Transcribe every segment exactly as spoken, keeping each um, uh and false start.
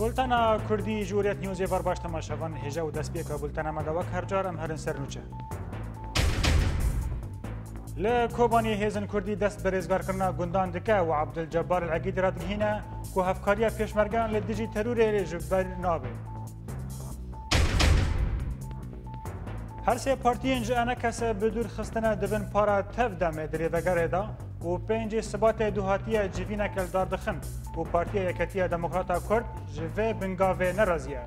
Bultena Kurdî ji Hurriyet Newsê ver baş temaşevan, hêja û destpêka bultena me de wek her car em herin ser nûçe. Li Kobanê hêzên Kurdî dest bi rêzgarkirina gundan dike û Abdulcebbar El Egîdî re digihîne ku hevkariya pêşmergeyan li dijî terorê ji ber nabe. Her sê partiyên ji enekese bi dûr xistine di bin para tev demê di rêvegerê de û pêncê Sibatê duhatiye civîneke li dar dixin û Partiya Yeketiya Demokrata Kurd ji vê bingavê nerazî ye.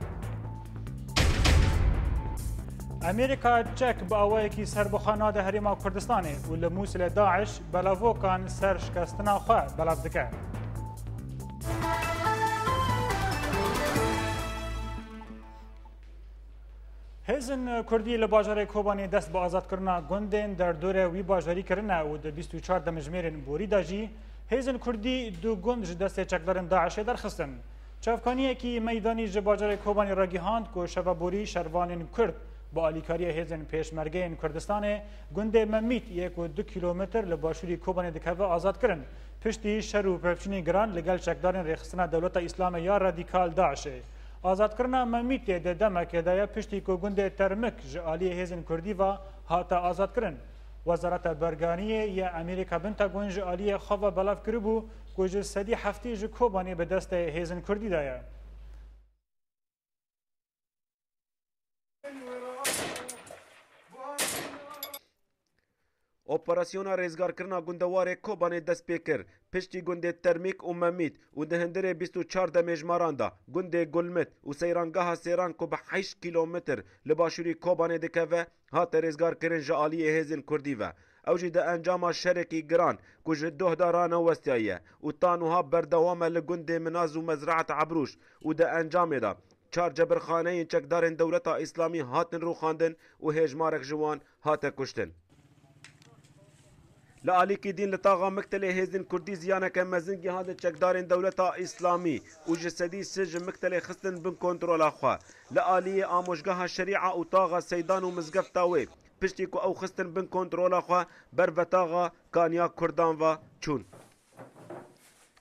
Amerîka çek bi awayekî serbixwe nade Herêma Kurdistanê û li Mûsilê DAIŞ belavokan ser şikestina xwe belav dike. Hêzên Kurdî li bajarê Kobanê dest bi azadkirina gundên derdorê wî bajarî kirine û di bîst û çar demjimêrên borî de jî hêzên Kurdî du gund ji destê çekdarên DAIŞê derxistin. Çavkaniyekî meydanî ji bajarê Kobanê ragihand ku şeva borî şervanên Kurd bi alîkariya hêzên Pêşmergeyên Kurdistanê gundê Memît yê ku du kîlometr li başûrî Kobanê dikeve azad kirin. Piştî şer û pevçûnên giran li gel çekdarên Rêxistina Dewleta Îslamê ya Radîkal DAIŞê. Azadkirina Memîtê di demekê de ye piştî ku gundê Termik ji aliyê hêzên Kurdî ve hate azadkirin. Wezareta Berganiyê ya Amerîka Pentagon ji aliyê xwe ve belav kiribû ku ji sedî heftê ji Kobanê bi destê hêzên Kurdî de ye. Operasyona rêzgarkirina gundewarê Kobanê dest pê kir. Piştî gundê Termîk û Memît û di hundirê bîst û çar demê ji maran de gundê Gulmit û seyrangeha Sêran ku bi heşt kîlometr li başûrî Kobanê dikeve, hate rêzgarkirin ji aliyê hêzên Kurdî ve. Ew jî di encama şerekî giran ku ji doh de ranewestiyaye û ta niha berdewam e li gundê Minaz û Mezraet Ebrûş û di encamê de çar cebirxaneyên çekdarên Dewleta Îslamî hatin rûxandin û hêjmarek ji wan hate kuştin. Li alîkî din li taxa Miktelê hêzên Kurdî ziyaneke mezin gihande çekdarên Dewleta Îslamî û ji sedî sê ji Miktelê xistin bin kontrola xwe. Li aliyê amojgeha Şerîa û taxa Seydan û mizgefta wê, piştî ku ew xistin bin kontrola xwe, ber vetaxa Kaniya Kurdan ve çûn.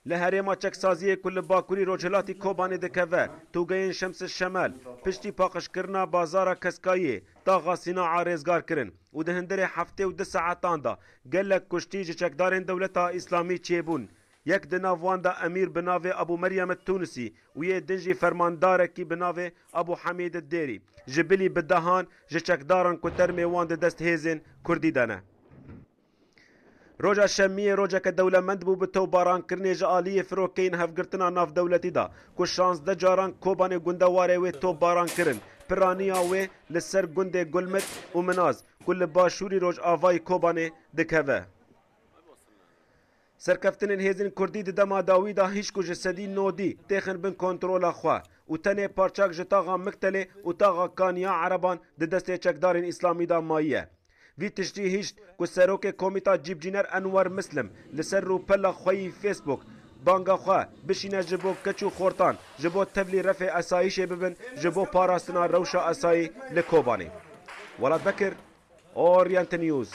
Li herêma çeksaziyê ku li bakurî rojhilatî Kobanê dikeve, tûgeyên Şems Şemel, piştî paqijkirina bazara Keskayiyê, taxa Sînaa rêzgar kirin û di hundirê heftê û du saetan de gelek kuştî ji çekdarên Dewleta Îslamî çêbûn. Yek di nav wan de emîr bi navê Ebû Meryem Tûnisî û yê din jî fermandarekî bi navê Ebû Hemîd Dêrî ji bilî bi dehan ji çekdaran ku termê wan di dest hêzên Kurdî de ne. Roja Şemiyê rojeke dewlemend bû bi topbarankirinê ji aliyê firokeyên hevgirtina navdewletî de, ku şazdeh caran Kobanê gundewarê wê topbaran kirin. Piraniya wê li ser gundê Gulmit û Minaz, ku li başûrî rojavayî Kobanê dikeve. Serkeftinên hêzên Kurdî di dema dawî de hîç ku ji sedî nodî têxin bin kontrola xwe û tenê parçak ji taxa Miktelê û taxa Kaniya Ereban di destê çekdarên Îslamî de mayiye. Vî tiştî hişt ku serokê Komîta Cîbcîner Enwer Mislim li ser rûpela xwe yî Facebook banga xwe bişîne ji bo keç û xortan, ji bo tevlî refê esayîşê bibin, ji bo parastina rewşa esayî li Kobanê. Welat Bekir, Orient News.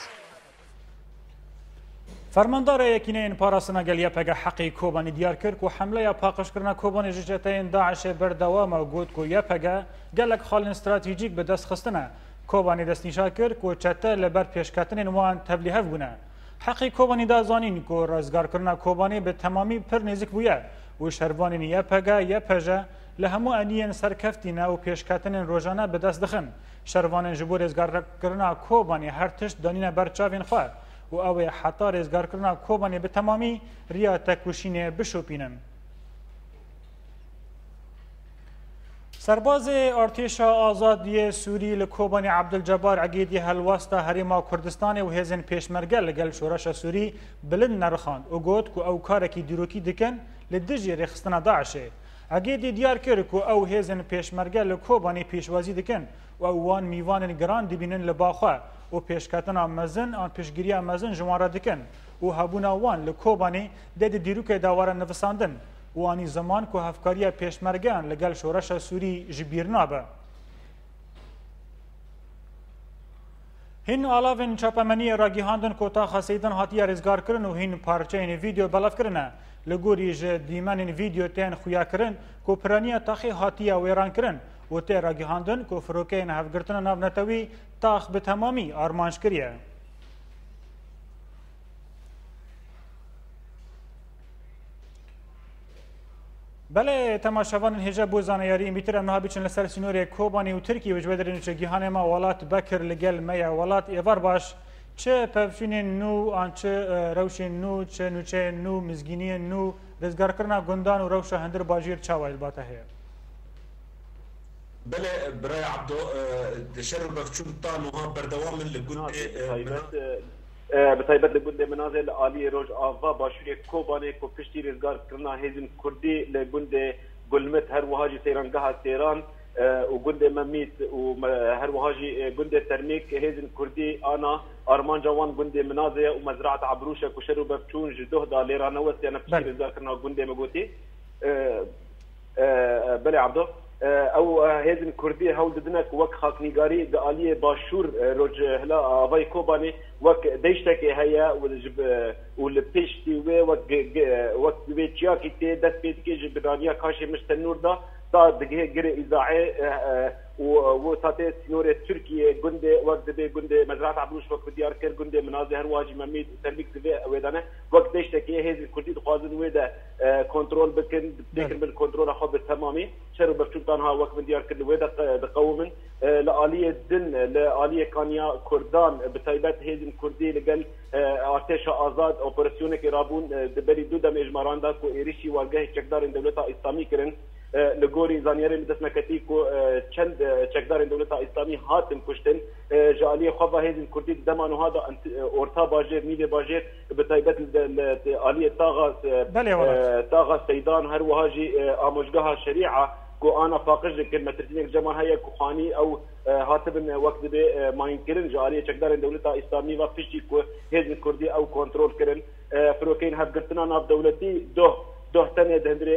Fermandarê Yekîneyên Parastina Gel Y P G Heqî Kobanî diyar kir ku hemleya paqijkirina Kobanê ji çeteyên DAIŞê berdewam e û got ku Y P G gelek xalên stratejîk bi dest xistine. Kobanî destnîşan kir ku çete li ber pêşketinên wan tevlîhev bûne. Heqî Kobanî da zanîn ku rizgarkirina Kobanê bi temamî pir nêzik bûye û şervanên Y P G, Y P J li hemû eniyên serkeftî ne û pêşketinên rojane bi dest dixin. Şervanên ji bo rêzgarkirina Kobanê her tişt danîne ber çavên xwe û ew ê heta rêzgarkirina Kobanê bi temamî riya tekoşînê bişopînin. Serbazê Artêşa Azad yê Sûrî li Kobanê Abdulcebar Egêdî helwesta Herêma Kurdistanê û hêzên pêşmerge li gel şoreşa Sûrî bilind nerixand û got ku ew karekî dîrokî dikin li dijî rêxistina DAIŞê. Egêdî diyar kir ku ew hêzên pêşmerge li Kobanê pêşwazî dikin û ew wan mîvanên giran dibînin li ba xwe û pêşketina mezin an piştgiriya mezin ji wan re dikin û hebûna wan li Kobanê dê di dîrokê de were nivisandin û anî ziman ku hevkariya pêşmergeyan li gel şoreşa Sûrî ji bîr nabe. Hîn alavên çapemeniyê ragihandin ku taxa Seydan hatiye rêzgarkirin û hîn parçeyên vîdeo belavkirine. Li gorî ji dîmenên vîdeo tên xuyakirin ku piraniya taxê hatiye wêrankirin û tê ragihandin ku firokeyên hevgirtina navnetewî tax bi temamî armanc kiriye. Belê, temaşevanên hêja bo zaneyariyên bîtir em niha biçin li ser sînorê Kobanê û Tirkiyê û ji wê derê nûçegihanê me Welat Bekir li gel me ye. Welat, êvar baş, çi pevçûnên nû an çi, e, rewşên nû, çi nûçeyên nû, mizgîniyên nû, rêzgarkirina gundan û rewşa hundir bajêr çawa ye li ba te heye? Belê, birayê Ebdo, e, şer û pevçûn ta niha berdewam in li gundê, e, Minazê, e, e, bi taybet, e, e, bi taybet li gundê Minazê li aliyê Rojava başûrê Kobanê ku piştî rêzgarkirina hêzên Kurdî li gundê Gulmit, her wiha jî seyrangeha Sêran, e, û gundê Memît û me-, her wiha jî, e, gundê Termîk, hêzên Kurdî ana armanca wan gundê Minazê ye û Mezraet Ebrûş e ku şer û pevçûn ji doh da lê ranewestiyane piştî, belê, rêzgarkirina gundê, me gotî. E, E, e, belê Ebdo. E, ew, e, hêzên Kurdî hewl didine ku wek xaknîgarî di aliyê başûr, e, rojhila avayê Kobanê wek deştekê heye û ji bi, û li piştî wê wek gi-, gi-, wek wê çiyakî tê dest pê dike ji biraniya Kaşê Mişt Tenûr da ta digihê Girê Îzayê, e, e, û, û ta tê sînorê Tirkiyê gundê wek dibê gundê Mezraet Ebrûş wek bi diyar kir, gundê Minazê her wiha jî Memîd û Termîk di vê wê de ne. Wek deştekê hêzên Kurdî dixwazin wê de, e, kontrol bikin, belê, têkin bin kontrola xwe bi temamî. Şer û pevçûn ta niha wek min diyar kir li wê de qe-, diqewimin. E, li aliyê din, li aliyê kaniya Kurdan, bi taybet hêzên Kurdî li gel, e, artêşa azad operasyonekê rabûn, e, di berî du demê ji me re da ku êrişî wargehê çekdarên Dewleta Îslamî kirin. E, li gorî zanyarên bi dest me ketî ku, e, çend, e, çekdarên Dewleta Îslamî hatin kuştin. E, ji aliyê xwe ve hêzên Kurdî di dema nuha de ent-, e, orta bajêr, nîvê bajêr, bi taybet li, li, li aliyê taxa, e, belê, Welat, e, taxa Seydan, her wiha jî, e, amojgeha Şerîa ku ana paqij dikin, metirsînek ceman heye ku xanî ew, e, hatibin, e, wek dibê, e, mayînkirin ji aliyê çekdarên Dewleta Îslamî ve piştî ku hêzên Kurdî ew kontrol kirin. E, firokeyên hevgirtina navdewletî doh, doh tenê di hundirê,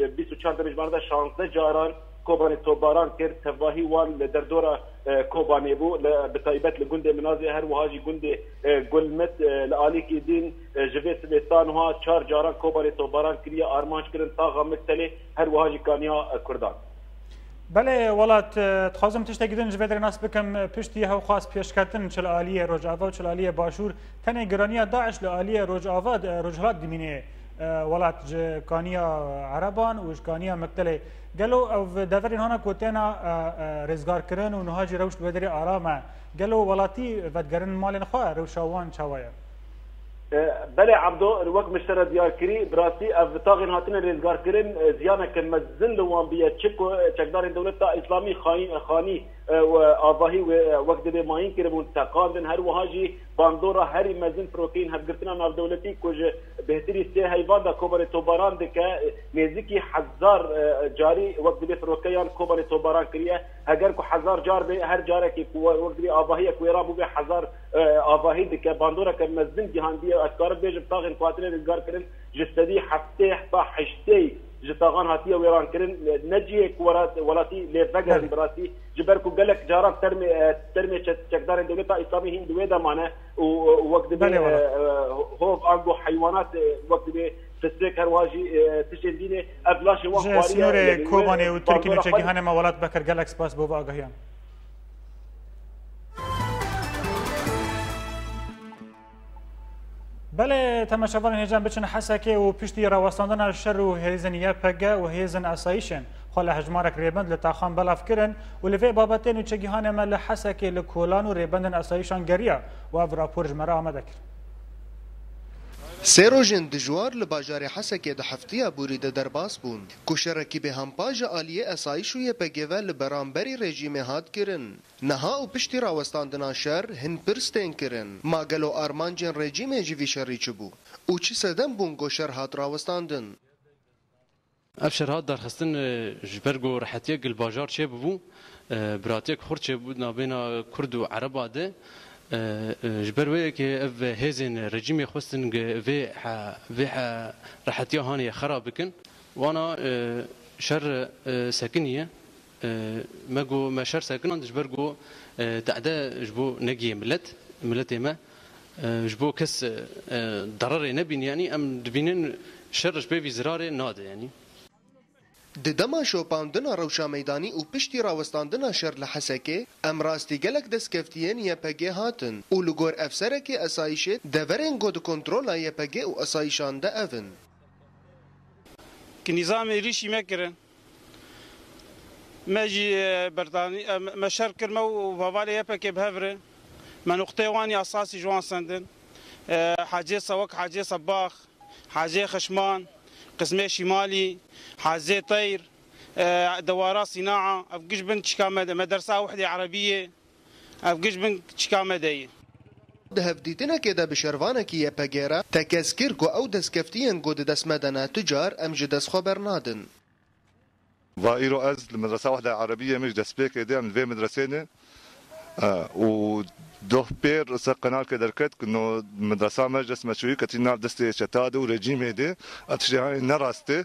e, bîst û çar demê ji me re de şazdeh caran Kobanê topbaran kir. Tevahî wan li derdora, e, Kobanê bû, li, bi taybet li gundê Minazê, her wiha jî gundê, e, Gulmit, e, li alîkî din, e, ji vê sibê ta niha çar caran Kobanê topbaran kiriye, armanc kirin taxa Miktelê, her wiha jî kaniya, e, Kurdan. Belê, Welat, e, dixwazim tiştekî din ji vê derê nas bikim. Piştî hewxwaz pêşketin çi li aliyê Rojava û çi li aliyê Başûr, tenê giraniya DAIŞ li aliyê Rojava, e, Rojhilat dimîne, e, Welat, ji kaniya Ereban û ji kaniya Mektelê. Gelo ev deverên hana ku têna, e, e, rêzgarkirin û niha jî rewş li wê derê aram e. Gelo welatî vedigerin malên xwe, rewşa wan çawa ye? E, belê Ebdo, wek min ji te re diyar kirî, bi rastî ev taxên hatine rêzgarkirin, e, ziyaneke mezin li wan bûye, çi ku, e, çekdarên Dewleta Îslamî xayîn, e, xanî, e, û avahî wê, e, wek dibê mayîn kiribûn, teqandin, her wiha jî bandora herî mezin firokeyên hevgirtina navdewletî ku ji bêhtirî sê heyvan de Kobanê topbaran dike, e, nêzîkî hezar, e, carî wek dibê firokeyan Kobanê topbaran kiriye. Heger ku hezar car bê, her carekê ku we-, wek dibê avahiyek wêran bûbê, hezar e, avahî dike, bandoreke mezin gihandiye. Ez karim bêjim, taxên ku hatine rêzgar kirin, ji sedî heftê heta heştê ji taxan hatiye wêran kirin. Ne cihê ku wera-, welatî lê vegerin, belê, bi rastî, ji ber ku gelek caran termê, e, termê çe-, çekdarên Dewleta Îslamî hîn di wê de mane û, û wek dibê, belê, e, Welat, e, hov ango heywanat, e, wek dibê pisêk, her wiha jî, e, tiştên dînê, ev laşê wan xwariye. Ji sînorê, yanî, wê Kobanê û Tirkî bandora xwe nûçegîhanê me Welat Bekir, gelek spas bo vê agahiyan. Belê, temaşevanên hêja, em biçin Hesekê û piştî rawestandina şer û hêzên Y P G û hêzên asayîşên xwe li hejmarek rêbend li taxan belav kirin û li vê babetê nûçegîhanê me li Hesekê li kolan û rêbendên asayîşan geriya û ev rapor ji me re amade kir. Sê rojên dijwar li bajarê Hesekê di heftiya borî de derbas bûn, ku şerekî bêhempa ji aliyê esayîş û Y P G ve li beramberî rejîmê hat kirin. Niha û piştî rawestandina şer hin pirs tên kirin, ma gelo armancên rejîmê ji vî şerî çi bû û çi sedem bûn ku şer hat rawestandin? Ev şer hat darxistin, e, ji ber ku rehetiyek li bajar çêbûbû, e, biratiyek xurt çêbû nabêna Kurd û Ereba de. E, e, ji ber wê yekê ev hêzên rejîmê xwestin vê he-, vê he-, rehetiya hanê xera bikin. Wana, e, şer, e, sekiniye. E, me got me şer sekinand ji ber ku, e, tehde ji bo negiyê milet, miletê me, e, ji bo kes, e, e, dererê nebîn, yanî em dibînin şer ji pê vî zirarê nade, yanî. Di dema şopandina rewşa meydanî û piştî rawestandina şer li Hesekê, em rastî gelek destkeftiyên Y P G hatin û li gor efserekê esayîşê deverên ku di kontrola Y P G û esayîşan de ev in. Ki nîzam êrîşî me kirin. Me jî, e, berdanî, e, me, me şer kir me û hevalê Y P G bi hev re. Me nuqtê wan ya esasî ji wan sendin. E, Hacê Sewek, Hacê Sebax, Hacê Xeşman, Qismê Şimalî, Hacê Teyr, e, Dewara Sînaa, ev giş bin çika me de, Medersa Wehdê Erebiyê, ev giş bin çika me de ye. Di hevdîtinekê de bi şervanekî Y P G re tekez kir ku ew destkeftiyên ku di dest me de ne tu car em ji dest xwe bernadin. Va îro ez li medresa Wehda Erebiyê me ji destpêkê de em li vê medresê ne, e, û doh pêr ser qenalkê derket ku no medresa me ji dest me çûyî ketî nav destê çeta de û rejîmê de. Ev tiştê hanê ne rast e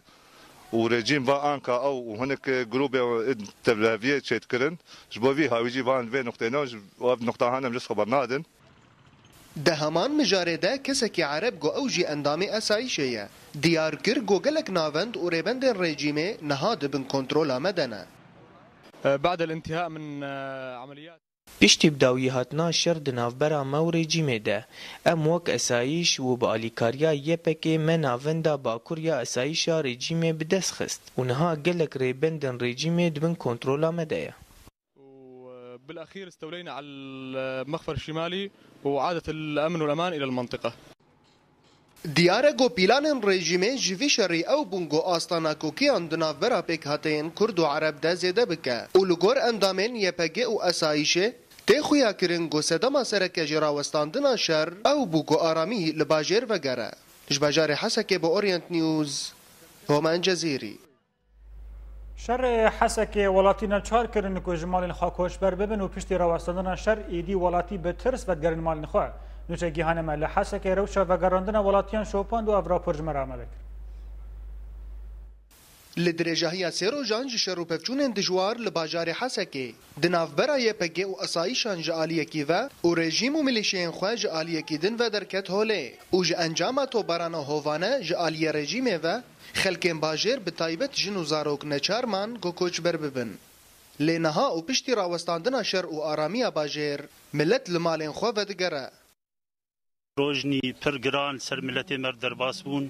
û rejîm va anka ew û hinek grûbê tevleviyê çêdikirin. Ji bo vî hawî jî van vê nuqtê ne, ji ev nuqta han em ji xwe bernadin. Di heman mijarê de kesekî Ereb ku ew jî endamê esayîşê ye, diyar kir ku gelek navend û rêbendên rejîmê niha di bin kontrola me de ne. بعد الانتهاء من عمليات Piştî bi dawî hatina şer di navbera me û rejîmê de, em wek esayîş û bi alîkariya Y P G me navenda bakur ya esayîşa rejîmê bi dest xist û niha gelek rêbendên rejîmê di bin kontrola me de ye. وبالأخير استولينا على المخفر الشمالي وعادت الأمن والأمان إلى المنطقة. Diyar e ku planên rejîmê ji vî şerî ew bûn ku asta nakokiyan di navbera pêkhateyên Kurd û Ereb de zêde bike û li gor endamên Y P G û esayîşê tê xuyakirin ku sedema sereke ji rawestandina şer ew bû ku aramî li bajêr vegere. Ji bajarê Hesekê bo Orient News, Homen Cezîrî. Şerê Hesekê welatî neçar kirin ku ji malên xwe koçber bibin û piştî rawestandina şer êdî welatî bi tirs vedigerin malên xwe. Nûçe Gîhanê me li Hesekê rewşa vegerandina welatiyan şopand û ev rapor ji me re amade kir. Li dirêjahiya sê rojan ji şer û pevçûnên dijwar li bajarê Hesekê, di navbera Y P G û esayîşan ji aliyekî ve û rejîm û milîşeyên xwe ji aliyekî din ve derket holê û ji encama tobarana hovane ji aliyê rejîmê ve, xelkên bajêr, bi taybet jin û zarok, neçar man ku koçber bibin. Lê niha û piştî rawestandina şer û aramiya bajêr, milet li malên xwe vedigere. Rojnî pir giran ser miletê me derbas bûn.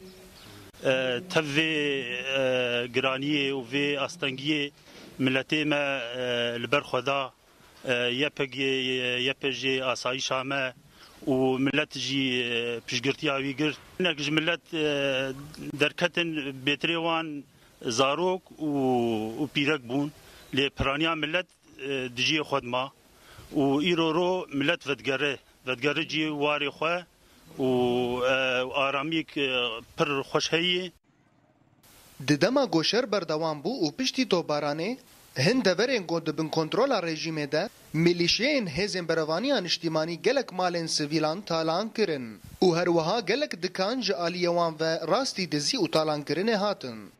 E, tev vê, e, giraniyê û vê astengiyê miletê me, e, li ber xwe da. E, Y P G, Y P J asayîşa me û milet jî, e, piştgirtiya wî girt. Hinek ji milet, e, derketin, bêtirê wan zarok û, û pîrek bûn. Lê piraniya milet, e, di cihê xwe de ma û îro ro milet vedigere, vedigere cihê warê xwe û, e, aramiyek, e, pir xweş heye. Di dema ku şer berdewam bû û piştî topbaranê, hin deverên ku di bin kontrola rejîmê de, milîşeyên Hêzên Berevaniya Niştîmanî gelek malên sivîlan talan kirin û her wiha gelek dikan ji aliyê wan ve rastî dizî û talankirinê hatin.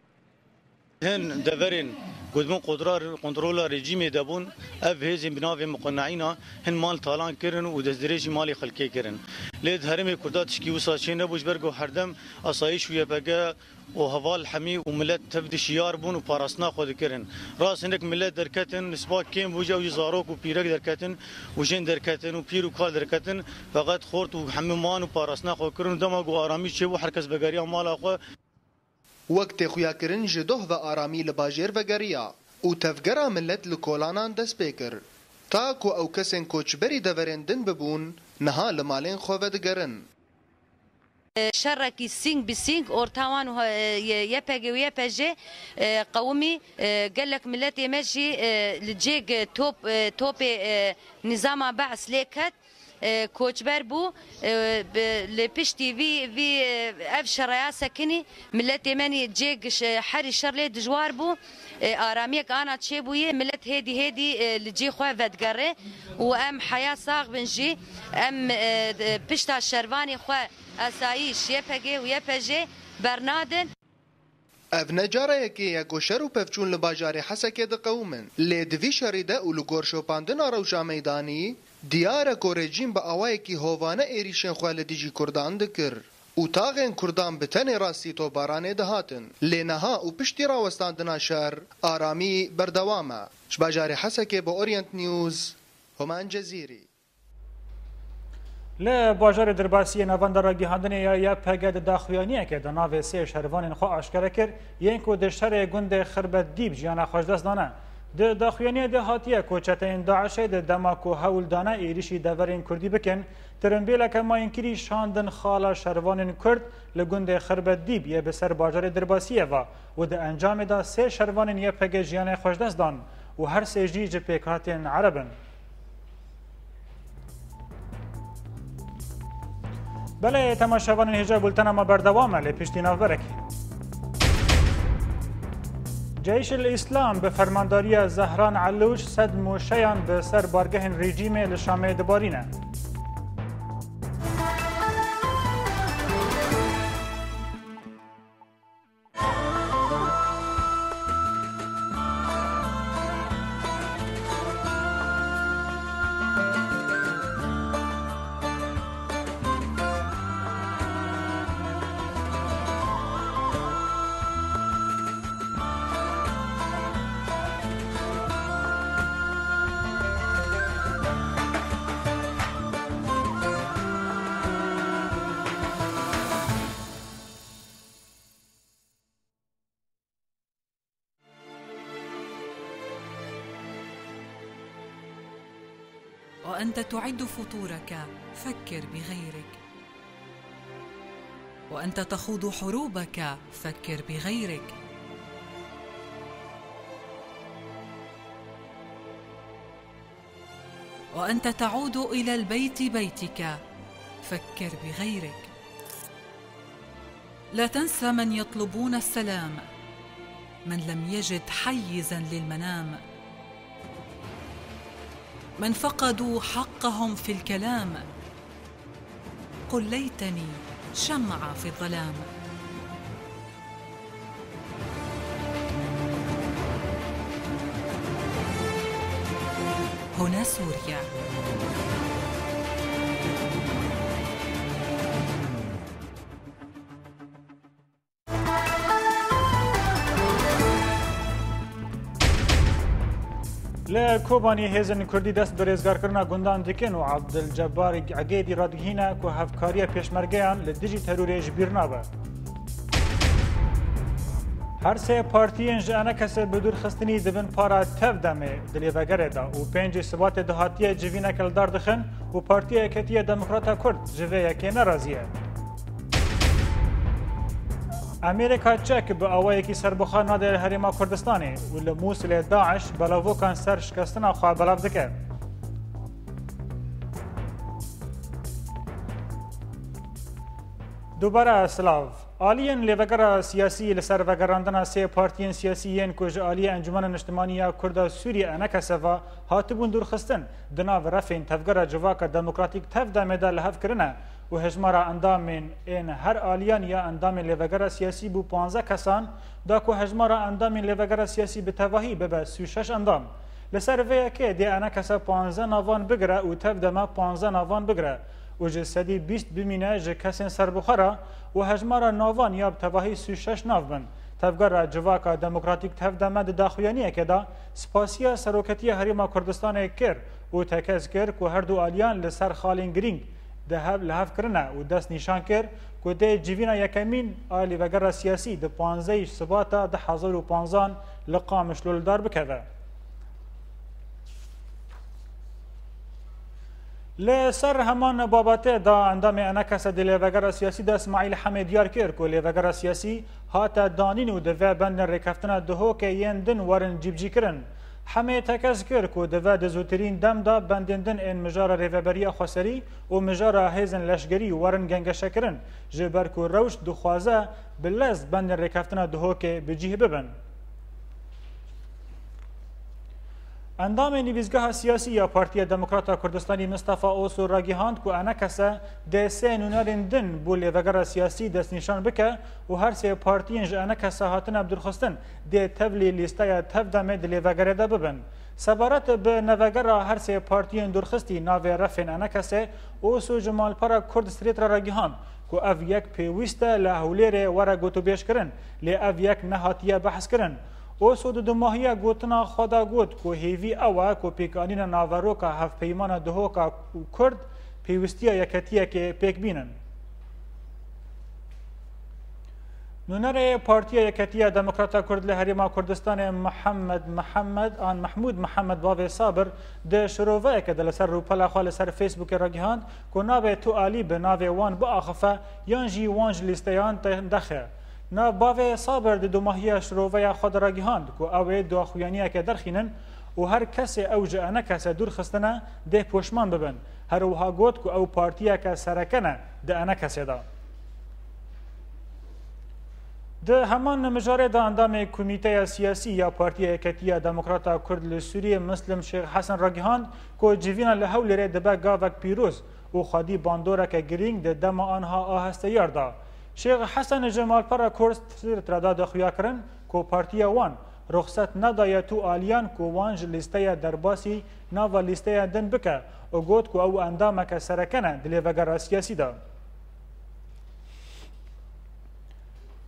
Hin deverên ku di bin qodra-, kontrola rejîmê de bûn, ev hêzên bi navê muqeneîna hin mal talan kirin û destdirêjî malê xelkê kirin. Lê di herêmê Kurda tişkî wisa çê nebû, ji ber ku herdem asayîş û Y P G û heval hemî û milet tev de şiyar bûn û parastina xwe dikirin. Rast hinek milet derketin, nisba kêm bû, ew jî zarok û pîrek derketin û jin derketin û pîr û kal derketin, feqet xort û hemî man û parastina xwe kirin û dema ku aramî çêbû, her kes vegeriya mala xwe. Wek tê xuyakirin ji doh ve aramî li bajêr vegeriya û tevgera milet li kolanan dest pê kir. Ta ku ew kesên koçberî deverên din bibûn, niha li malên xwe vedigerin. Şerekî sîng bi sîng orta wan û, e, Y P G û Y P J, e, qewimî, e, gelek miletê me jî, e, li cêk, e, top, e, topê, e, nîzama Be's lê ket. E, koçber bû, e, bi, li piştî vî, vî, e, ev şereya sekinî, miletê me nî cê giş-, e, herî şer lê dijwar bû. E, aramiyek ana çêbûyê, milet hêdî hêdî, e, li cî xwe vedigere û em heya sax bin jî, em, e, d-, pişta şervanê xwe, esayîş, Y P G û Y P J bernadin. Ev ne cara yekê ye ku şer û pevçûn li bajarê Hesekê diqewimin. Lê di vî şerî de û li gor şopandina rewşa meydanî, diyar e ku rejîm bi awayekî hovane êrîşên xwe li dijî Kurdan dikir û taxên Kurdan bi tenê rastî topbaranê dihatin. Lê niha û piştî rawestandina şer, aramî berdewam e. Ji bajarê Hesekê bo Orient News, Homan Cezîrî. Li bajarê Dirbasiyê navenda ragihandinê ya Y P G di daxuyaniyeke di navê sê şervanên xwe aşkere kir, yên ku di şerê gundê Xirbet Dîb jiyana xwe ji dest dane. Di daxuyaniyê de hatiye ku çeteyên DAIŞê di dema ku hewl dane êrîşî deverên Kurdî bikin, tirimbêleke mayînkirî şandin xala şervanên Kurd li gundê Xirbet Dîb yê bi ser bajarê Dirbasiyê ve û di encamê de sê şervanên Y P G jiyanê xwe ji dest dan û her sê jî ji pêkhatên Ereb in. Belê, temaşevanên hêja, bultena me berdewam e, lê piştî navberekê. Ceyşil Îslam bi fermandariya Zehran Elûş sed mûşeyan bi ser bargehên rejîmê li Şamê dibarîne. وأنت تعد فطورك، فكر بغيرك. وأنت تخوض حروبك، فكر بغيرك. وأنت تعود إلى البيت بيتك، فكر بغيرك. لا تنسى من يطلبون السلام، من لم يجد حيزا للمنام، من فقدوا حقهم في الكلام. قل ليتني شمعة في الظلام. هنا سوريا. Li Kobanî hêzên Kurdî dest bi rêzgarkirina gundan dikin û Abdulcebbar Egêdî radigihîne ku hevkariya pêşmergeyan li dijî terorê ji bîr nabe. Her sê partiyên ji enekesê bi dûrxistinî di bin para Tev Demê di lêvegerê de û pêncê Sibatê dihatiye civîneke li dar dixin û Partiya Yeketiya Demokrata Kurd ji vê yekê nerazî ye. Amerîka çek bi awayekî serbixwe nade li Herêma Kurdistanê û li Mûsilê DAIŞ belavokan ser şikestina xwe belav dike. Dubare silav. Aliyên lêvegera siyasî li ser vegerandina sê partiyên siyasî yên ku ji aliyê Encûmena Niştimanî ya Kurda Sûriyê, enekese, ve hatibûn dûrxistin, di nav refên tevgera Civaka Demokratîk Tev Demê de li hev kirine û hejmara endamên ên her aliyan ya endamên lêvegera siyasî bû panzdeh kesan, da ku hejmara endamên lêvegera siyasî bi tevahî bibe sî û şeş endam. Li ser vê yekê dê enekese panzdeh navan bigire û Tev Deme panzdeh navan bigire û ji sedî bîst bimîne ji kesên serbixwe re û hejmara navan ya bi tevahî sî û şeş nav bin. Tevgera Civaka Demokratîk Tev Deme di daxuyaniyekê de spasiya Seroketiya Herêma Kurdistanê kir û tekez kir ku her du aliyan li ser xalên girîng di hev, li hev kirine û dest nîşan kir ku dê civîna yekemîn a lêvegera siyasî di panzdehê Sibata du hezar û panzdehan li Qamişlo li dar bikeve. Li ser heman babetê de endamê enekese di lêvegera siyasî de Îsmaîl Hemê diyar kir ku lêvegera siyasî hate danîn û divê bendên rêkeftina Duhokê yên din werin cîbicîkirin. Hemê tekez kir ku divê di zûtirîn dem de bendên din ên mijara Rêveberiya Xweserî û mijara hêzên leşgerî werin gengeşekirin, ji ber ku rewş dixwaze bi lez bendên rêkeftina Duhokê bi cîh bibin. Endamê Nivîsgeha Siyasî ya Partiya Demokrata Kurdistanî Mistefa Oso ragihand ku enekese dê sê nûnerên din bo lêvegera siyasî destnîşan bike û her sê partiyên ji enekese hatine bi dûrxistin dê tevlî lîsteya Tevdemê di lêvegerê de bibin. Sebaret bi nevegera her sê partiyên dûrxistî navê refên enekesê, Oso ji malpera Kurd Street re ragihand ku ev yek pêwîst e li Hewlêrê were gotûbêjkirin, lê ev yek nehatiye behskirin. Oso di dumahiya gotina xwe de got ku hêvî ew e ku pêkanîna naveroka hevpeymana Duhoka û Kurd pêwîstiya yeketiyekê pêk bînin. Nûnerê Partiya Yeketiya Demokrata Kurd li Herêma Kurdistanê Mihemed Mihemed an Mehmûd Mihemed Bavê Sabir di şiroveyeke de li ser rûpela xwe li ser Facebookê ragihand ku nabe tu alî bi navê wan biaxife yan jî wan ji lîsteyan te dexe. Na Bavê Sabir di dumahiya şiroveya xwe de ragihand ku ew ê daxuyaniyeke derxînin û her kesê ew ji enekese dûr xistine dê poşman bibin. Her wiha got ku ew partiyeke sereke ne di enekesê de. Di heman mijarê de endamê Komîteya Siyasî ya Partiya Yeketiya Demokrata Kurd li Sûriyê Muslim Şêx Hesen ragihand ku civîna li Hewlêrê dibe gavek pîroz û xwedî bandoreke girîng di dema anha a hesteyar de. Şêx Hesen ji malpera Kurd Street re da daxuyakirin ku partiya wan ruxset nedaye tu aliyan ku wan ji lîsteya derbasî nava lîsteya din bike û got ku ew endameke sereke ne di lêvegera siyasî de.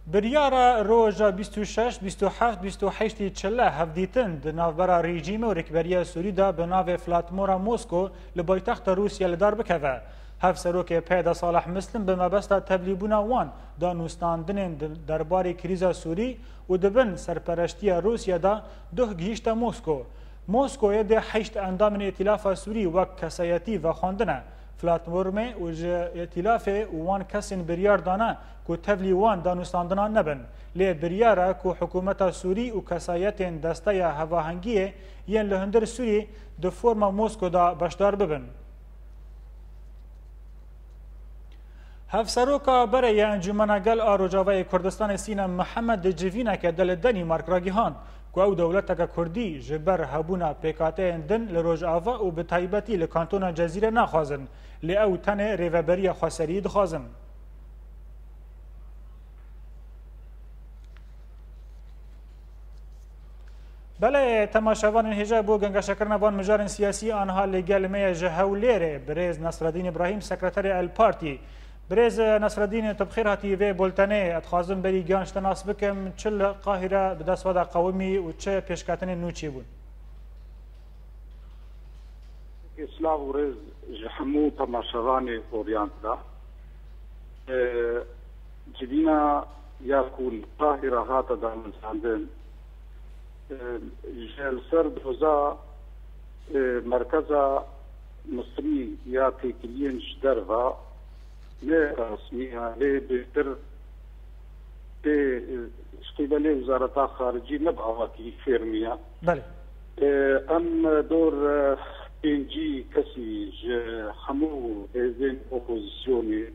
Biryara roja bîst û şeş, bîst û heft, bîst û heştî çile hevdîtin di navbera rejîmê û rêkberiya Sûrî de bi navê Flatmora Mosko li paytexta Rûsya li dar bikeve. Hevserokê P Y D Salih Muslim bi mebesta tevlîbûna wan danûstandinên di derbarê krîza Sûrî û di bin serpereştiya Rûsya de duh gihîşte Mosko. Moskoyê dê heşt endamên Îtîlafa Sûrî wek kesayetî vexwendine platformê û ji Îtîlafê û wan kesên biryar dane ku tevlî wan danûstandinan nebin. Lê biryar e ku hikûmeta Sûrî û kesayetên Desteya Hevahengiyê yên li hundir Sûrî di forma Mosko de beşdar bibin. Hevseroka berê ya Encûmena Gel a Rojavayê Kurdistanê Sînem Mihemed di civîneke de li Denîmark ragihand ku ew dewleteke kurdî ji ber hebûna pêkhateyên din li Rojava û bi taybetî li Kantona Cezîrê naxwazin, lê ew tenê rêveberiya xweseriyî dixwazin. Belê, temaşevanên hêja, bo gengeşekirina van mijarên siyasî, anha li gel me ye ji Hewlêrê birêz Nasreddîn Îbrahîm, sekreterê El Partî. Birêz Nasreddîn, tu bi xêr hatî vê bultenê. Ez dixwazim berî giyan ji te nas bikim, çi li Qahîre bi dest we de qewimî û çi pêşketinên nû çêbûn? Silav û rêz ji hemû temaşevanê Orient re. Ee, civîna ya ku li Qahîre hate damezrandin, ee, ji li ser doza, ee, merkeza Misrî ya têkiliyên ji derve ne resmî ye, lê bêtir tê, e, ji qîbelê Wezareta Xaricî ne bi awakî fêrmî ye. Belê. E, em dor, e, pêncî kesî ji hemû hêzên opozîsyonê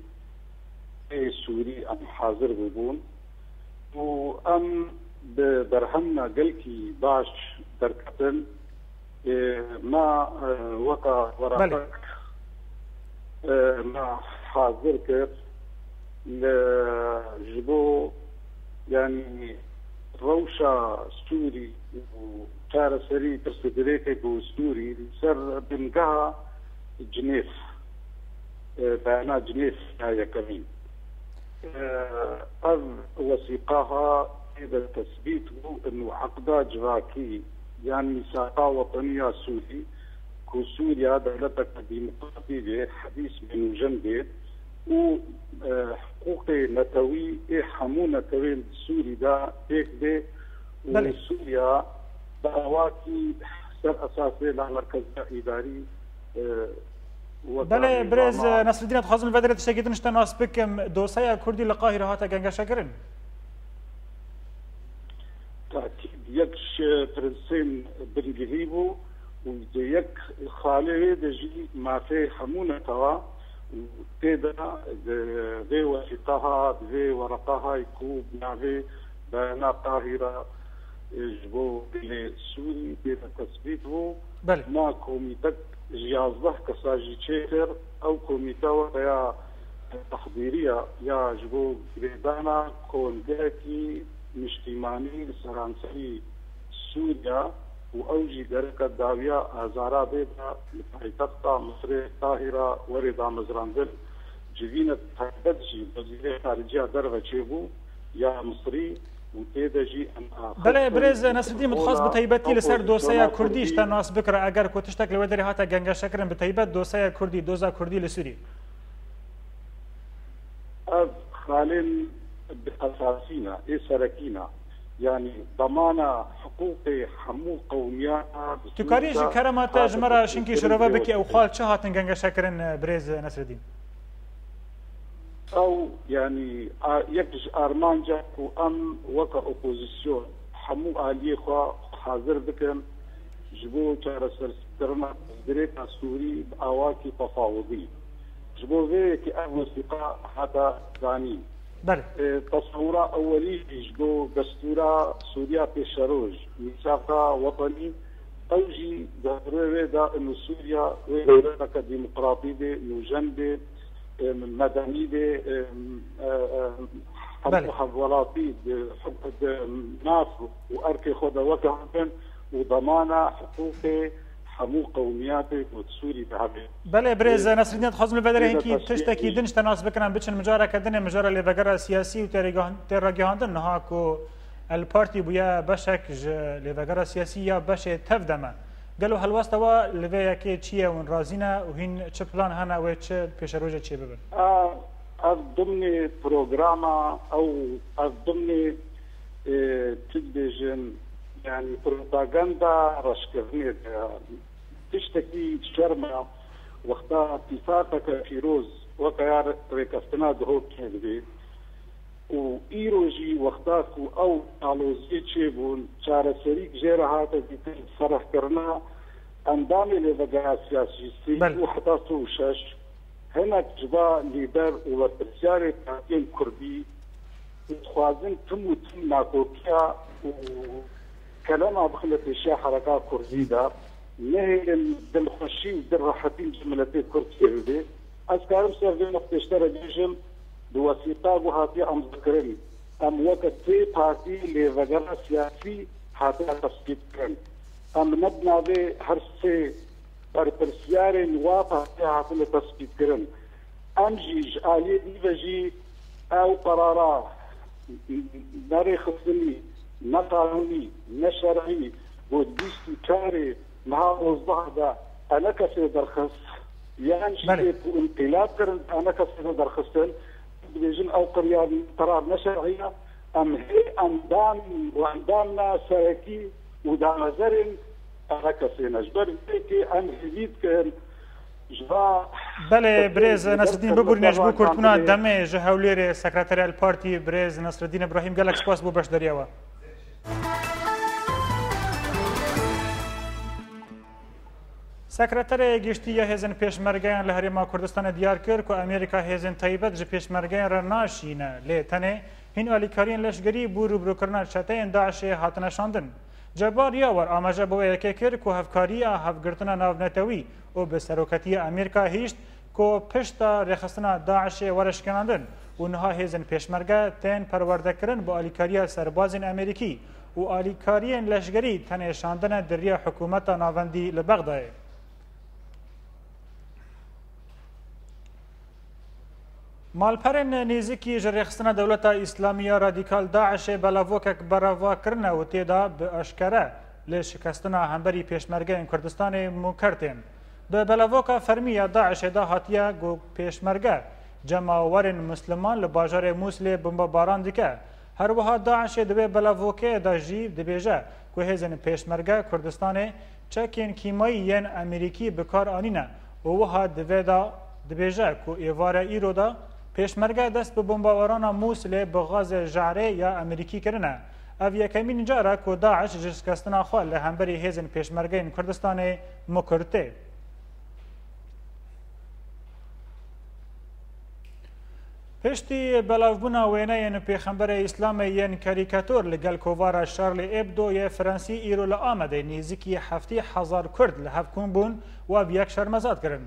ê Sûrî em hazir bûbûn û em bi berhema gelkî baş derketin. E, me, e, weka Belê. Weraqek, e, me hazir kir li, ji bo, yanî, rewşa Sûrî û çareserî pirsê dirêkê bo Sûrî li ser bingeha Cinêv, e, beyana Cinêv ya yekemîn. Ev wesîqaha tê de tesbît bû û eqda civakî yan mîsaqa wetenî ya Sûrî ku Sûriya dewleteke demokratî bê, hedîs bê, nûjen bê û, e, hiqûqê netewî ê hemû netewên Sûrî de pêk bê û Belê. Sûriya bi awakî ser esasê la merkeza îdarî, e, Belê, birêz Nasreddîn, ez dixwazim li vê derê tiştekî din ji te nas bikim. Dosyaya Kurdî li Qahîre hate gengeşekirin? Takîd yek ji prinsên bingehî bû û di yek xalê wê de jî mafê hemû netewa û tê de di vê wesîqaha, di vê wereqaha ku bi navê Beyana Qahîre ji bo gelê Sûrî tê de tesbît bû. Belê. Ma komîtek ji yazdeh kesa jî çêkir. Ew komîte weke ya tehdîriya ya ji bo girêdana kongeyekî niştîmanî li seranserî Sûriya û ew jî gereke dawiya azara bê de li paytexta Misirê Qahîra were damezrandin. Civînek taybet jî Wezîrê Xariciya Derve çêbû ya Misirî û tê de jî em axiftin. Belê, birêz Nesredîn, min dixwest bi taybetî li ser dosyeya Kurdî ji te nas bikira, eger ku tiştek li wê derê hate gengeşekirin, bi taybet dosyeya Kurdî, doza Kurdî li Sûriyê. Ev xalên bi esasî ne, ê serekî ne. Yanî demana hiqûqê hemû qewmiyana bi Tu karî ji kerema te ji me re şinkî şirove bikî, ew xal çi hatin gengeşekirin, birêz Nesredîn? Ew, yanî, a, yek ji armanca ku em weke opozîsyon hemû aliyê xwe hazir bikin ji bo çareserkirina pirsgirêka Sûrî bi awakî tefawidî. Ji bo vê yekê ev wesîqa hate danîn. Belê. E, tesewira ewelî jî ji bo destûra Sûriya pêşeroj, mîsaqa wetenî, ew jî di rê wê de ino Sûriya wê dewleteke demokratî bê, nûjen bê, e, medenî bê, e, e, e, Belê. Hevwelatî di, di nav û erkê xwe de weke hev bin û demana hiqûqê hemû qewmiyatê ku di Sûrî de hebe. Belê, birêz Nesrîdîn, dixwazim li vê derê hinkî tiştekî din ji te nas bikin, em biçin mijareke din ê, mijara lêvegera siyasî û têrêgihan-, têragihandin niha ku El Partî bûye beşek ji lêvegera siyasî ya beşê tev de me. Gelo helwesta we li vê yekê çi ye? Hûn razî ne û hîn çi plan hene wê çi pêşerojê çêbibin? Ev, ev dimnê programa, ew, ev dimnê, e, çi dibêjin, yanî propaganda reşkirinê de tiştekî şerm e, wexta tîfaqeke pîroz weke ya rêkeftina Duhokê dibê û îro jî wexta ku ew aloziyê çêbûn, çareserî jê re hate dîtin, ferehkirina endamê lêvegera siyasî sî Belê. û heta sî û şeş, hinek ji va lîder û berpirsyarê partiyên kurdî dixwazin tim û tim nakokiya û kelema bixine pêşiya hereka kurdî de, nehêlin dilxweşî û dilrehetî ji miletê kurd çêbibe. Ez karim ser vê nokte ji te re bêjim, di wesîqa ku hatiye amzekirin, em weke sê partî lêvegera siyasî hatiye tesbîtkirin. Em ne bi navê her sê berpirsiyarên wa partiya hatine tesbîtkirin. Em jî ji aliyê dî ve jî ew qerara nerêxistinî, neqanûnî, neşer'î, ku di bîst û çarê meha dozdeh de enekesê derxist, yan jî Belê. tê ku înqîlab kirin, enekesê de derxistin, dibêjin ew qiryar, qerar neşer'î ye. Em hê endam û endamna serekî û damezerên enekesê ne. Ji ber vê yekê em hêvî dikin ji va Belê, birêz Nesredîn, biborîne ji bo kurtbûna demê ji Hewlêrê, Sekreterê El Partî, birêz Nesredîn Îbrahîm, gelek spas bo beşdariya we. Sekreterê Giştî ya Hêzên Pêşmergeyan li Herêma Kurdistanê diyar kir ku Amerîka hêzên taybet ji pêşmergeyan re naşîne, lê tenê hîn alîkariyên leşgerî bo rûbirûkirina çeteyên DAIŞê hatine şandin. Cebbar Yawar amaje bi wê yekê kir ku hevkariya hevgirtina navnetewî û bi seroketiya Amerîka hişt ku pişta rêxistina DAIŞê were şikênandin û niha hêzên pêşmerge tên perwerdekirin bi alîkariya serbazên Amerîkî û alîkariyên leşgerî tenê şandine di riya hikûmeta navendî li Bexdayê. Malperên nêzîkî ji rêxistina Dewleta Îslamî ya Radîkal DAIŞê belavokek bereva kirine û tê de bi eşkere li şikestina hemberî pêşmergeyên Kurdistanê mûker tên. Di belavoka fermî ya DAIŞê de hatiye ku pêşmerge cemawerên misliman li bajarê Mûsilê bombebaran dike. Her wiha DAIŞê di wê belavokê de jî dibêje ku hêzên pêşmerge Kurdistanê çekên kîmayî yên Amerîkî bi kar anîne û wiha di vê de dibêje ku êvara îro de pêşmerge dest bi bombebarana Mûsilê bi gazê jehrê ya Amerîkî kirine. Ev yekemîn car e ku DAIŞ ji şikestina xwe li hemberî hêzên pêşmergeyên Kurdistanê mûkur tê. Piştî belavbûna wêneyên Pêxemberê Îslamê yên karîkator li gel kovara Charlie Hebdo yê Fransî, îro li Amedê nêzîkî heftê hezar Kurd li hev kom bûn û ev yek şermezar kirin.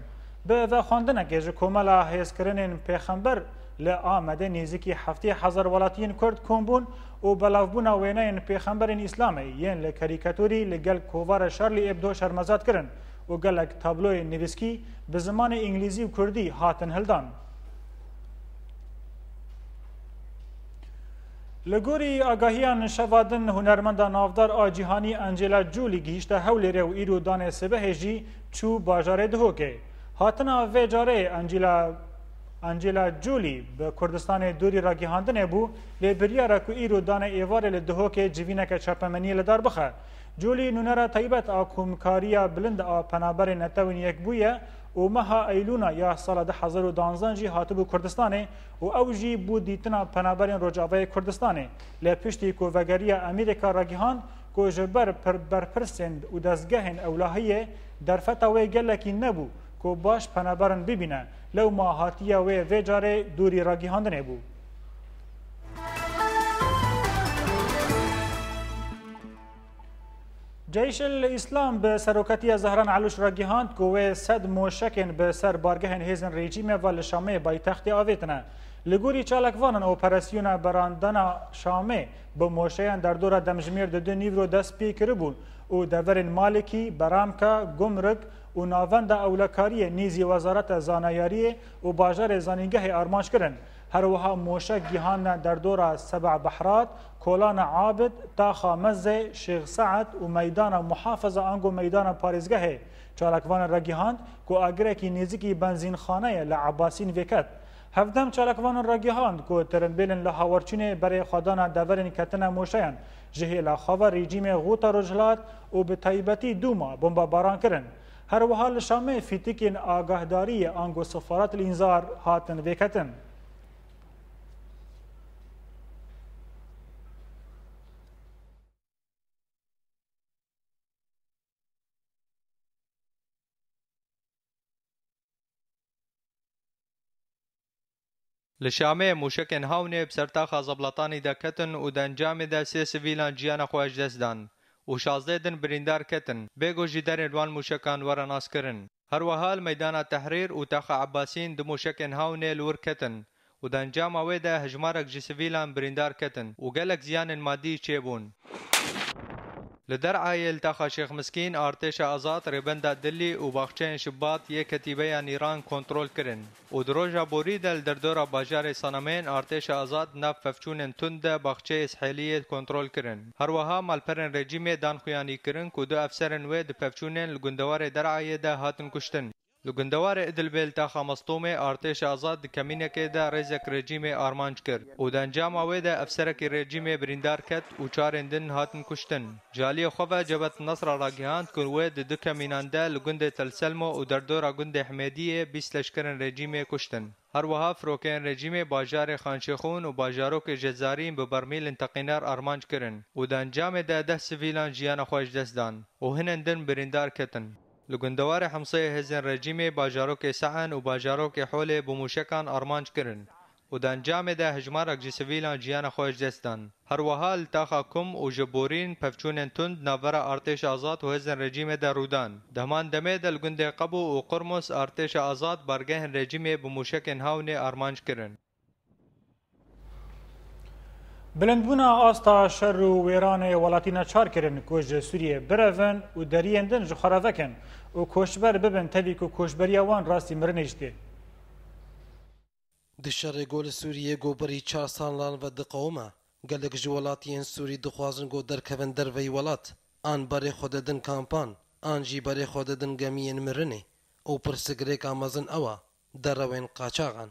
Bi vexwendinekê ji Komela Hêzkirinên Pêxember li Amedê nêzîkî heftê hezar welatiyên Kurd kom bûn û belavbûna wêneyên Pêxemberên Îslamê yên li karîkatorî li gel kovara Charlie Hebdo şermezar kirin û gelek tabloyên nivîskî bi zimanê îngilîzî û kurdî hatin hildan. Li gorî agahiyan şeva din, hunermenda navdar a cîhanî Angela Jolie gihîşte Hewlêrê û îro danê sibehê jî çû bajarê Dihokê. Hatina vê carê Angela, Angela Jolie bi Kurdistanê dûrî ragihandinê bû, lê biryara ku îro danê êvarê li Dihokê civîneke çapemeniyê li dar bixe. Jolie nûnera taybet a Komkariya Bilind a Penaberên Netewên Yekbûyî ye û meha Eylûna ya sala du hezar û danzdeh jî hatibû Kurdistanê û ew jî bû dîtina penaberên Rojavayê Kurdistanê. Lê piştî ku vegeriya Amerîka ragihand ku ji ber pir-, berpirsên û dezgehên ewlehiyê derfeta wê gelekî nebû ku baş penaberin bibîne, lewma hatiya wê vê carê dûrî ragihandinê bû. Ceyşil Îslam bi seroketiya Zehran Elûş re gihand ku wê sed moşekên bi ser bargehên hêzên rejîmê ve li Şamê paytextê avêtine. Li gorî çalakvanan, operasyona berandana Şamê bi moşeyan derdora demjimêr di du nîvro dest pê kiribûn û deverên Malikî, Beramka, Gumruk û Navenda Ewlekariyê nêzî Wezareta Zanayariyê û bajarê Zanîngehê armanc kirin. Her wiha moşek gihandine derdora Seba Behrat, Kolana Abid, Taxa Mezê, Şêx Seed û Meydana Muhafaza ango Meydana Parêzgehê. Çalakvanên re gihand ku agirekî nêzîkî benzînxaneyê li Ebasîn vêket. Hevdem çalakvanên re gihand ku tirimbêlên li hawerçûnê berê xwedana deverên ketine moşeyan ji hêla xwe ve rejîmê Xuta Rojhilat û bi taybetî Dûma bombebaran kirin. Her wiha li Şamê fîtikên agahdariyê ango Sefarat el Înzar hatin vêketin. Li Şamê mûşekên Hawnê bi ser taxa Zeblatanî de ketin û di encamê de sê sivîlan jiyana xwe ji dest dan û şazdeh din birîndar ketin, bê ku jî derên wan mûşekan were naskirin. Her wiha li Meydana Tehrîr û Taxa Ebbasîn du mûşekên Hawnê li wir ketin û di encama wê de hejmarek ji sivîlan birîndar ketin û gelek ziyanên madî çêbûn. Li Derayê li Taxa Şêx Miskîn, Artêşa Azad rêbenda Dilî û baxçeyên Şibat yê Ketîbeya Nîran kontrol kirin û di roja borî de li derdora bajarê Sanamên, Artêşa Azad di nav pevçûnên tund de baxçeyê Sihêliyê kontrol kirin. Her wiha malperên rejîmê dan xuyanî kirin ku du efserên wê di pevçûnên li gundewarê Derayê de hatin kuştin. Li gundewarê Idilbê li Taxa Mestûmê, Artêşa Azad di kemînekê de rêzek rejîmê armanc kir û di encama wê de efserekî rejîmê birîndar ket û çarên din hatin kuştin. Ji aliyê xwe ve Cebhet Nesra ragihand ku wê di du kemînan de li gundê Tel Selmo û derdora gundê Himêdiyê bîst leşkerên rejîmê kuştin. Her wiha firokeyên rejîmê bajarê Xanşêxûn û bajarokê Jezarîn bi bermîlên teqîner armanc kirin û di encamê de deh sivîlan jiyana xwe ji dest dan û hinên din birîndar ketin. Li gundewarê Hemseyê hêzên rejîmê bajarokê Se'en û bajarokê Holê bi mûşekan armanc kirin û di encamê de hejmarek ji sivîlan jiyana xwe ji dest dan. Her wiha li taxa Kum û ji Borîn pevçûnên tund navbera Artêşa Azad û hêzên rejîmê de rû dan. Di heman demê de li gundê Qebû û Qurmus Artêşa Azad bargehên rejîmê bi mûşekên Hawnê armanc kirin. Bilindbûna asta şer û wêranê welatî neçar kirin ku ji Sûriyê birevin û deriyên din ji xwe re vekin û koçber bibin, tevî ku koçberiya wan rastî mirinê jî tê. Di şerê ku li Sûriyê ku berî çar salan ve diqewime, gelek ji welatiyên Sûrî dixwazin ku derkevin derveyî welat, an berê xwe didin kampan, an jî berê xwe didin gemiyên mirinê û pirsgirêka mezin ew e, derewên qaçaxan.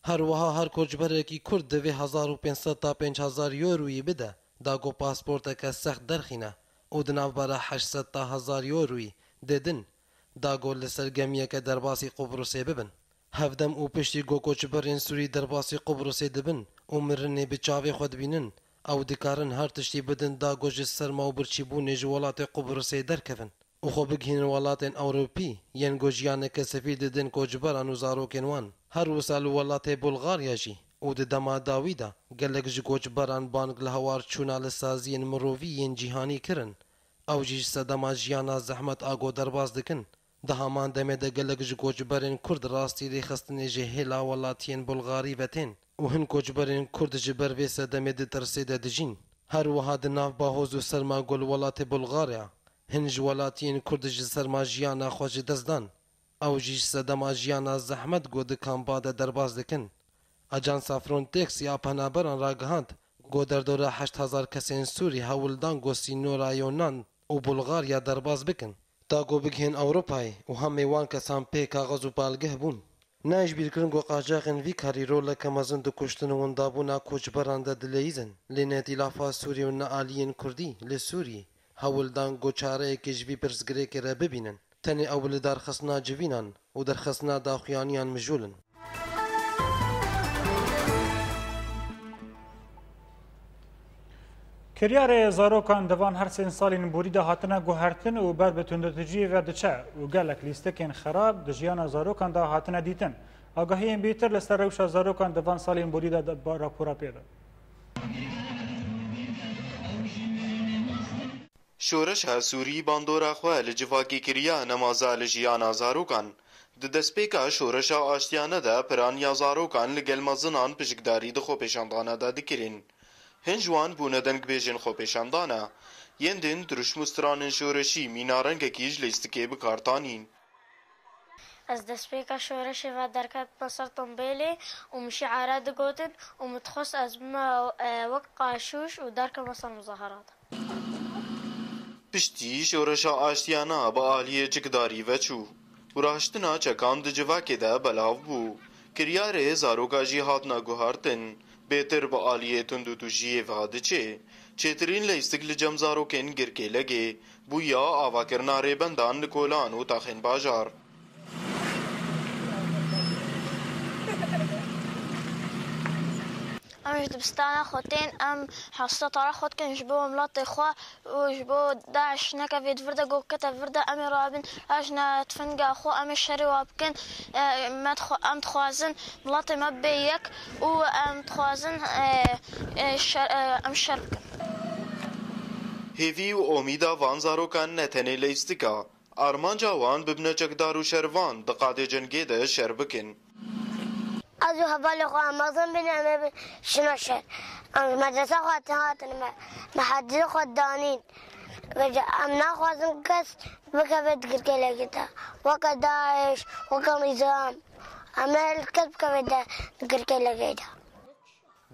Her wiha her koçberekî Kurd divê hezar û pênc sed ta pênc hezar euroyî bide, da ku pasporteke sext derxîne û di navbera heşt sed ta hezar euroyî dê din, da ku li ser gemiyeke derbasî Qubrusê bibin. Hevdem û piştî ku koçberên Sûrî derbasî Qubrusê dibin û mirinê bi çavê xwe dibînin, ew dikarin her tiştî bidin da ku ji serma û birçîbûnê ji welatê Qubrusê derkevin û xwe bigihînin welatên Ewropî yên ku jiyaneke sivîl didin koçberan û zarokên wan. Her wisa li welatê Bulgarya jî û di dema dawî de gelek ji koçberan bang li hewar çûna li saziyên mirovî yên cîhanî kirin. Ew jî ji sedema jiyana zehmet a ku derbas dikin. Di heman demê de gelek ji koçberên Kurd rastî rêxistinê ji hêla welatiyên Bulgarî ve tên û hin koçberên Kurd ji ber vê sedemê di tirsê de dijîn. Her wiha di nav bahoz û serma ku li welatê Bulgarya hin ji welatiyên Kurd ji serma jiyana xwe ji dest dan. Ew jî ji sedema jiyana zehmet ku di kampa de derbas dikin. Ajansa Frontex ya penaberan ragihand ku derdora heşt hezar kesên Sûrî hewl dan ku sînora Yonan û Bulgarya derbas bikin, ta ku bigihên Ewropayê û hemê wan kesan pê kaxiz û balgeh bûn. Nayê ji bîr kirin ku qaçaxên vî karî roleke mezin di kuştin û windabûna koçberan de dileyîzin, lê ne îtîlafa Sûrî û ne aliyên Kurdî li Sûrî hewl dan ku çareyekê ji vî pirsgirêkê re bibînin. Tenê ew bi lidarxistina civînan û derxistina daxuyaniyan mijûl in. Kiryarê zarokan di van her sê salên borî de hatine guhertin û ber bi tundutûciyê ve diçe û gelek lîstikên xerab di jiyana zarokan de hatine dîtin. Agahiyên bêtir li ser rewşa zarokan di van salên borî de, de ba-, rapora pê de. Şoreşa Sûrî bandora xwe li civakê kiriye nemaze li jiyana zarokan. Di destpêka şoreşa aştiyane de piraniya zarokan li gel mezinan pişikdarî di xwepêşandana de dikirin. Hin ji wan bûne dengbêjên xwepêşandana. Yên din dirûşm û stranên şoreşî mîna rengekî ji lîstikê bi kar tanîn. Ez destpêka şoreşê ve derketime ser tombêlê û min şiara digotin û min dixwest ez bime, e, wek qaşûş û derkevime ser muzaherata. Piştî şoreşa aştiyana bi aliyê çikdarî ve çû û rahiştina çekan di civakê de belav bû. Kiryarê zaroka jî hatine guhartin. Bêtir bi aliyê tundûtûjiyê ve diçe. Çêtirîn leyîstik li cem zarokên Girkêlegê bûye avakirina rêbendan li kolan û taxên bajar. Em ji dibistana xwe tên, em hesretara xwe dikin ji bo miletê xwe û ji bo DAIŞ nekeve di vir de, ku kete vir de, em ê rabin, ez ji ne tifinga xwe, em ê şerê wa bikin. E, me dixwe-, em dixwazin miletê me bibe yek û em dixwazin, e, e, şer, e, em şer bikin. Hêvî û omîda van zarokan ne tenê leyîstik e. Armanca wan bibine çekdar û şervan di qadê cengê de şer bikin. Ez û hevalê xwe em mezin bîn, em ê bi-, şina şer. Em ji medresa xwe hatin, hatin me, me hedî xwe danîn. Vêca em naxwazin kes bikeve di girkêlekê de. Weke DAIŞ, weke nîzam. Em ê kes bikeve de di girkêlekê de.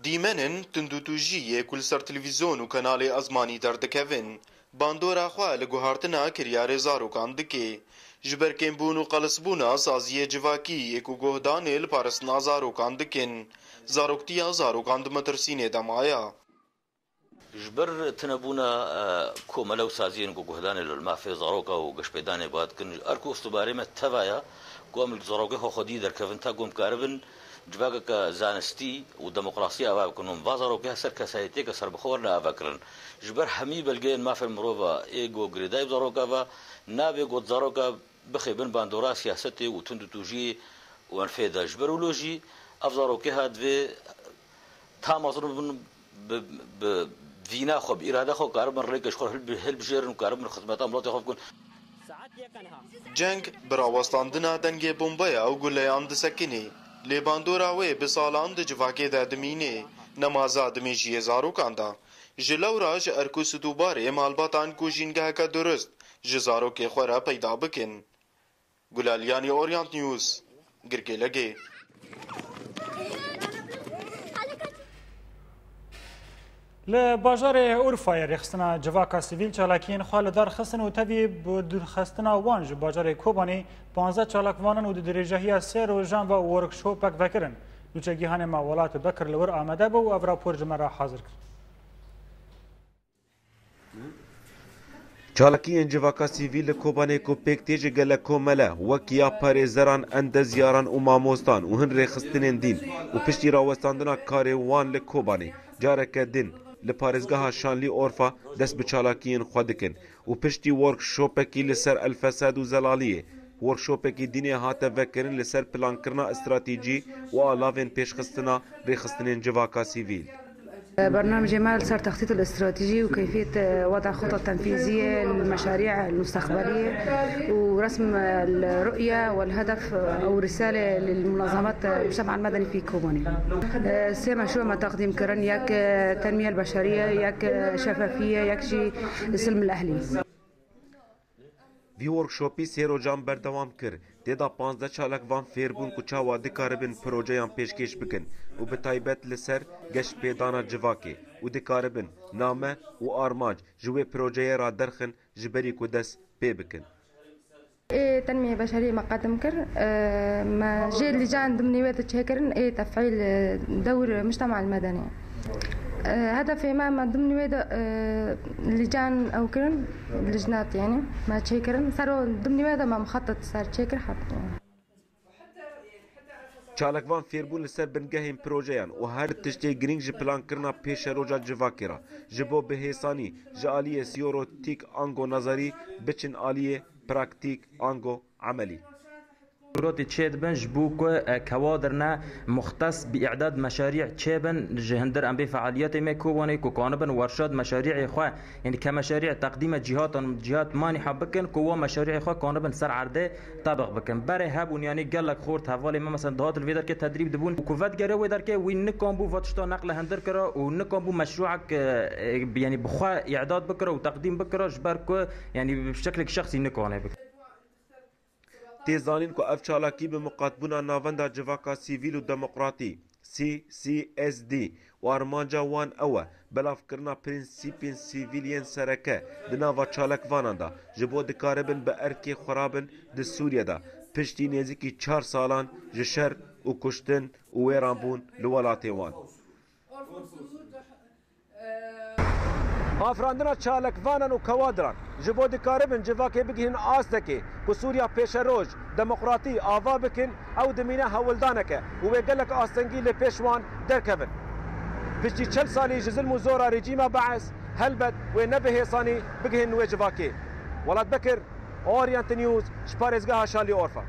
Dîmenên tundûtûjî yê ku li ser televîzyon û kanalê ezmanî derdikevin, bandora xwe li guhartina kiryarê zarokan dike. Ji ber kêmbûn û qelisbûna saziyê civakî yê ku guhdanê li parastina zarokan dikin, zaroktiya zarokan di metirsînê de maye. Ji ber tinebûna, e, komele û saziyên ku guhdanê li mafê zaroka û geşpêdanê ba dikin, erk û îstîbarê me teva ye ku em li zarokê xwe xwedî derkevin, ta ku em karibin civakeke zanistî û demokrasî ava bikin û va zarokê ser kesayetiyeke serbixwe werne avakirin. Ji ber hemî belgeyên mafên mirova ê ku girêdayî bi zaroka ve, nabe ku zaroka bixêbin bandora siyasetê û tundûtûjiyê û enfê de. Ji ber wilo jî ev zarokê ha divê ta mezin bin bi, bi vîna xwe, bi îrada xwe karibin rêkê ji xwe hilbi-, hilbijêrin û karibin xizmeta miletê xwe bikin. Ceng bi rawestandina dengê bombeya û guleyan disekine, lê bandora wê bi salan di civakê de dimîne, nemaza di mêjiyê zarokan de. Ji lewra ji erk û sidûbarê malbatan ku jîngeheke durist ji zarokê xwe re peyda bikin. Gulaliyanî, Orient News, Girkêlegê. Li bajarê Urfayê rêxistina civaka sivîl çalakiyên xwe li dar xistin û tevî bi dûrxistina wan ji bajarê Kobanê panzdeh çalakvanan û di dirêjahiya sê rojan ve workshopek vekirin. Nûçegîhanê me Welat Bekir li wir amade bû û ev rapor ji me re hazir kir. Çalakiyên civaka sivîl li Kobanê ku pêk tê ji gelek komele, wek ya parêzeran, endezyaran û mamostan û hin rêxistinên dîn û piştî rawestandina karê wan li Kobanê, careke din li parêzgeha Şanlîorfa dest bi çalakiyên xwe dikin û piştî workshopekî li ser El Fesad û Zelaliyê Workshopekî dînê hate vekirin li ser plankirina stratejî û alavên pêşxistina rêxistinên civaka sivîl. برنامجي مال صار تخطيط الاستراتيجي وكيفية وضع خطط تنفيذية للمشاريع المستقبلية ورسم الرؤية والهدف أو الرسالة للمنظمات المجتمع المدني في كوبوني. سي مشروع ما تقديم كرن ياك تنمية البشرية ياك شفافية ياك شي السلم الأهلي. Vî workshopî sê rojan berdewam kir. Tê de panzdeh çalakvan fêr bûn ku çawa dikaribin projeyan pêşkêş bikin û bi taybet li ser geştpêdana civakê û dikaribin name û armanc ji wê projeyê re derxin ji berî ku dest pê bikin. Ê tenmiyê beşerî me qedim kir, e, me jê lîcan dimnî wê de çêkirin ê tefîl, e, dewr mujtema medenî. E, hedefê me, me dimnî wê de, e, lîcan ew kirin, lijnat yani, me çêkirin. Ser o dimnî wê de me mixetet ser çêkir hat. Çalakvan fêrbûn li ser bingehên projeyan û her tiştê girîng ji plankirina pêşeroja civakê re ji bo bihêsanî ji aliyê sîyorotîk ango nazarî biçin aliyê praktîk ango emelî. Gotî çêdibin ji bo ku, e, kewadir ne muxtes bi îdad meşarî çêbin, ji hindir em bê fealiyetê me Kobanê ku kanibin werşad meşarîê xwe, yanî ke meşarî teqdîme cîhatan, cîhat manîha bikin ku wa meşarîê xwe kanibin ser erdê tebiq bikin. Berê hebûn, yanî gelek xort hevalê me, mesela, dihatin vê derkê tedrîb dibûn û ku vedigere wê derkê wî nikan bû va tişta neqle hindir kira û nikan bû meşrûek, e, e, yanî bi xwe îdad bikira û teqdîm bikira, ji ber ku, yanî bi şeklek şexsî nikane bikira. Tê zanîn ku ev çalakî bi miqatbûna Navenda Civaka Sivîl û Demokratî, C C S D, û armanca wan ew e belavkirina prensîpên sivîl yên sereke di nava çalakvanan de, ji bo dikaribin bi erkê xwe rabin di Sûriye de, piştî nêzîkî çar salan ji şer û kuştin û wêranbûn li welatê wan. Afirandina çalakvanan û kewadiran ji bo dikaribin civakê bigihînin astekê ku Sûriya pêşeroj, demokratî ava bikin, ew dimîne hewldaneke û wê gelek astengî li pêş wan derkevin. Piştî çel salî ji zilm û zora rejîma Bees, helbet wê ne bi hêsanî bigihînin wê civakê. Welat Bekir, Orient News, ji parêzgeha Şalî Orfa.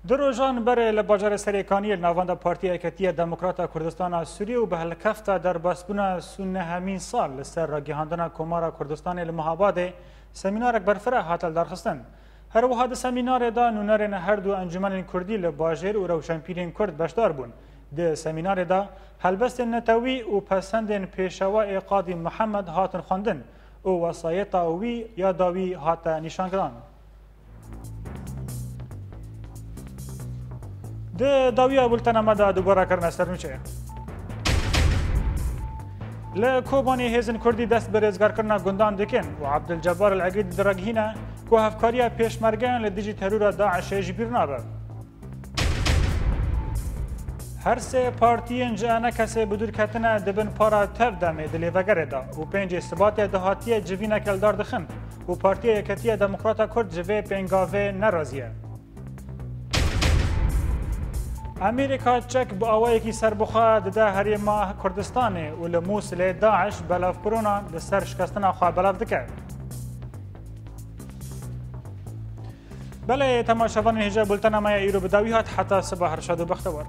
Du rojan berê li bajarê Serêkaniyê li navenda Partiya Yeketiya Demokrata Kurdistana Sûriyê û bi helkefta derbasbûna sî û nehemîn sal li ser ragihandina Komara Kurdistanê li Mehabadê semînarek berfireh hate lidarxistin. Her wiha di semînarê de nûnerên her du encûmenên kurdî li bajêr û rewşenpîrên kurd beşdar bûn. Di semînarê de helbestên netewî û pesendên pêşewa ê Qadî Mihemed hatin xwendin û wesayeta wî ya dawî hate nîşankidan. Di dawiya bultena me de dubara kirine ser nûçe. Li Kobanê hêzên Kurdî dest bi rêzgarkirina gundan dikin û Abdulcebar El Egîd diragihîne ku hevkariya pêşmergeyan li dijî terora DAIŞê ji bîr nabe. Her sê partiyên ji enekesê bi dûr ketine dibin para tev demê di lêvegerê de û pêncê Sibatê dihatiye civîneke li dar dixin û Partiya Yeketiya Demokrata Kurd ji vê pêngavê nerazî ye. Amerîka çek bi awayekî serbixwe dide herêma Kurdistanê û li Mûsilê DAIŞ belavkirina li ser şikestina xwe belav dike. Belê, temaşevanên hêja bultena me ya îro bi dawî hat, heta siba her şad û bextewar.